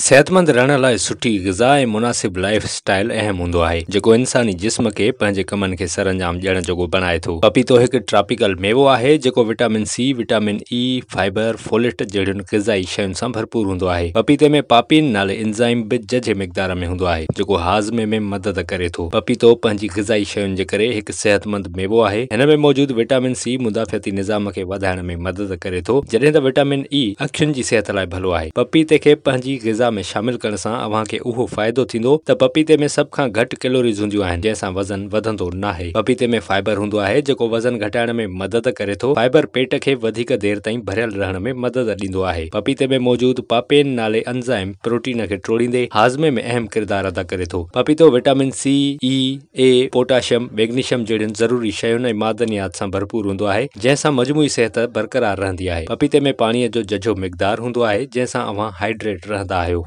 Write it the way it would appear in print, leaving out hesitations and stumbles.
صحتمند رهڻ لاء سٺي غذا ۽ مناسب لائيف اسٽائيل اهم هوندو آهي، جيڪو انساني جسم کي پنهنجي ڪمن کي سرانجام ڏيڻ جوڳو بڻائي ٿو. پپيتو هڪ ٽراپيڪل ميوو آهي، جيڪو vitamin C, vitamin E, fibre, folate جهڙين غذائي شين سان ڀرپور هوندو آهي. پپيتي ۾ پاپين نالي انزائم به ججهي مقدار ۾ هوندو آهي، جيڪو هاضمي ۾ مدد ڪري ٿو. پپيتو پنهنجي غذائي شين جي ڪري هڪ صحتمند ميوو آهي. هن ۾ موجود وٽامن سي مدافعتي نظام کي وڌائڻ ۾ مدد ڪري ٿو، جڏهن ته وٽامن اي اکين جي صحت لاء ڀلو آهي. پپيتي کي پنهنجي غذا ۾ شامل ڪرڻ سان اوهان کي اهو فائدو ٿيندو ته پپيتي ۾ سڀ کان گهٽ ڪيلوريز هونديون آهن، جنهن سان وزن وڌندو ناهي. پپيتي ۾ فائبر هوندو آهي، جيڪو وزن گهٽائڻ ۾ مدد ڪري ٿو. فائبر پيٽ کي وڌيڪ دير تائين ڀريل رهڻ ۾ مدد ڏيندو آهي. پپيتي ۾ موجود پاپين نالي انزائم پروٽين کي ٽوڙيندي هاضمي ۾ اهم ڪردار ادا ڪري ٿو. پپيتو وٽامن سي، اي، اي، پوٽاشيم، ميگنيشيم جهڙين ضروري شين ۽ معدنيات سان ڀرپور هوندو آهي، جنهن سان مجموعي صحت برقرار رهندي آهي. پپيتي ۾ پاڻيء جو ججهو مقدار هوندو آهي، جنهن سان اوهان هائيڊريٽ رهندا آهيو.